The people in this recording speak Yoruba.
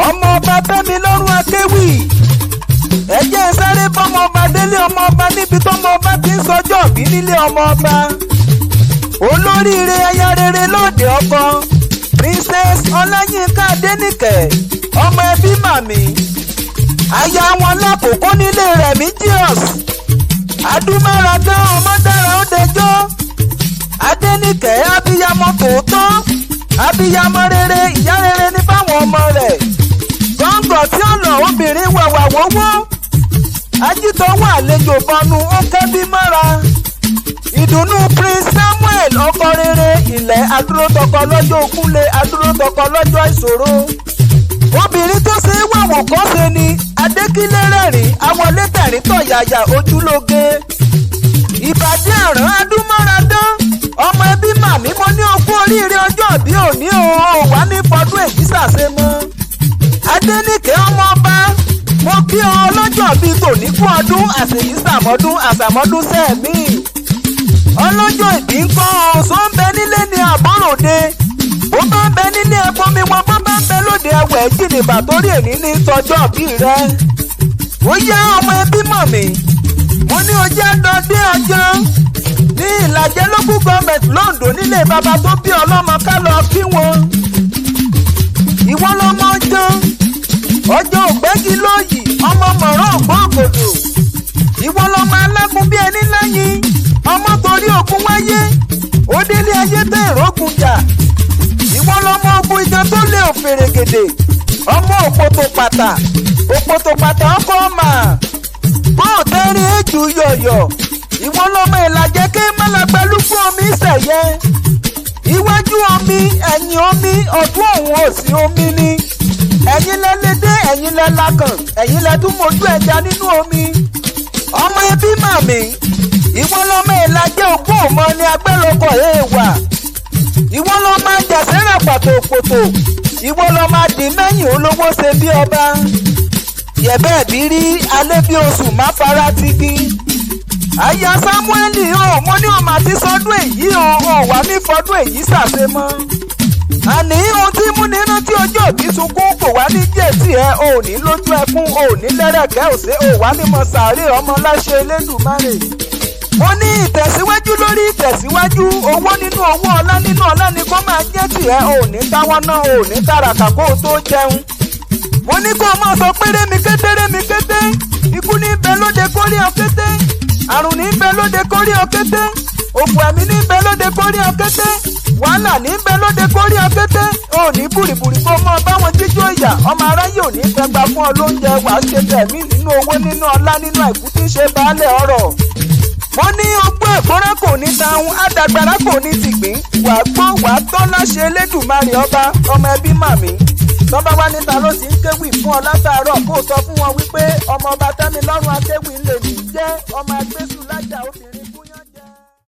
Ọmọ ọba Tẹ́milọ́rùn Akéwì, ẹ jẹ́ sáré bọ́mọ ọba délé ọmọ ọba níbi tọ́mọ ọba ti ń sọjọ́ bí nílé ọmọ ọba. Olóríire aya rere lóde ọkọ, Princess Ọláyínká Adéníkẹ̀, ọmọ ẹbí màmí, aya wọn lákòókò nílé Remigius Adúmáradán, ọmọ dára ó dẹjọ́. Adéníkẹ̀, abiyamọ tòótọ́, abiyamọ rere, ìyá rere ní fáwọn ọmọ rẹ̀. Gọ́ngọ̀ tí ó lọ, obìnrin wàwà wọ́wọ́, ajítọ́wọ́ àlejò bọnu, ó kẹ́bí mọ́ra. Ìdùnnú Prince Samuel, ọkọ rere ilẹ̀, adúrótọkọ lọ́jọ́ òkúnlé, adúrótọkọ lọ́jọ́ ìṣòro. Obìnrin tó ṣe é wàwò kọ́ ṣe ni Adékílé, rẹ̀rìn awọlé tẹ̀rín tọ̀yàyà, ojúlóge. Ìbàdí àrán adúmọ́radán, ọmọ ẹbí màmí, mo ní ogún oríire ọjọ́ bí òní o, ò wá ní fọdún èyí ṣàṣe mọ́. Adéníkẹ́ ọmọ ọba, mo kí ọ ọlọ́jọ́ bíi tòní kú ọdún, àṣèyí sàmọ́dún, àṣàmọ́dún sẹ́ẹ̀mí. Ọlọ́jọ́ ìbí ń kọ́ ọ̀ṣọ́ ń bẹ nílé ní àbọ̀ròde, bó bá ń bẹ nílé ẹbọmi wọn, bó bá ń bẹ lóde ẹwẹ̀ jìnnìbà, torí èní ní tọjọ́ bí rẹ. Ó yá, ọmọ ẹbí mọ̀ mí, mo ní ojú àdọ́dé ọjọ́ ní Ìlàjẹ Local Government lóńdó, nílé bàbá tó bí ọlọ́mọ, ká lọ kí wọn. Ìwọ lọmọ ọjọ́ ọjọ́ ògbẹ́gi lóyìí, ọmọ mọ̀rán ògbóǹgòdò. Ìwọ lọmọ alágún bí ẹni lẹ́yìn ọmọ torí ogun wáyé, ó délé ayé tẹ ìrógun jà. Ìwọ lọmọ ogun ìjọ tó lé òfèrègèdè, ọmọ òpótò pàtà, òpótò pàtà, ọkọ ọmọ bó tẹ́rìn èjù yọ̀yọ̀. Ìwọ lọmọ Ìlàjẹ ké mọ́lágbẹ́lú fún omi sẹ̀yẹ, iwájú omi, ẹ̀yìn omi, ọ̀tún òun òsì omi ni. Ẹ̀yin lẹ lédè, ẹ̀yin lẹ lakàn, ẹ̀yin lẹ tún mojú ẹja nínú omi. Ọmọ ẹbí màmí, ìwọ lọmọ Ìlàjẹ ògún òmọ ni agbẹ́rọ̀kọ̀ èèwà. Ìwọ lọmọ ajàsẹ́rà pàtòpòtò, ìwọ lọmọ adìmẹ́yìn olówó ṣe bí ọba yẹ̀bẹ́ bí rí alẹ́ bí oṣù má fara tigi. Aya Samueli o, mo ní o mà ti sọdún èyí o, ò wá ní fọdún èyí ṣàṣe mọ́. Àní ohun tí múni rántí ọjọ́ òbí sunkún kò wá ní jẹ́ tí ẹ ò ní lójú ẹkún, ò ní lẹ́rẹ̀kẹ́ òsè, ò wá ní mọ sàárè ọmọ láṣẹ Elédùmarè. Mo ní ìtẹ̀síwájú lórí ìtẹ̀síwájú, owó nínú owó, ọlá nínú ọlá ni kó máa jẹ́ tiẹ̀. Ò ní táwọn náà, ò ní tàràkà kó o tó jẹun. Mo ní kó o máa sọ pé rémi kété, rémi kété, ikú ní bẹ lóde kórí ọ kété, àrùn ní bẹ lóde kórí ọ kété, òfò ẹ̀mí ní bẹ lóde kórí ọ kété, wàhálà ní bẹ lóde kórí ọ kété. Ò ní bùrìbùrì kó mọ báwọn jíjó ìyà, ọmọ aráyé ò ní fẹ́ gba fún ọ lóúnjẹ. Wàá ṣe tẹ̀mí nínú owó, nínú ọlá, nínú àìkú tí ń ṣe baálẹ̀ ọrọ̀. Mo ní ogbó ẹ̀kọ́rẹ́ kò ní taun, àdàgbàrá kò ní tìgbín, wàá gbọ́, wàá tọ́ láṣẹ Elédùmarè ọba. Ọmọ ẹbí màmí, tọ́ba wá níta ló ti ń kéwì fún ọ látàárọ̀, kó o sọ fún wọn wípé ọmọ ọba Tẹ́milọ́rùn Akéwì lè mí jẹ́ ọmọ ẹgbẹ́.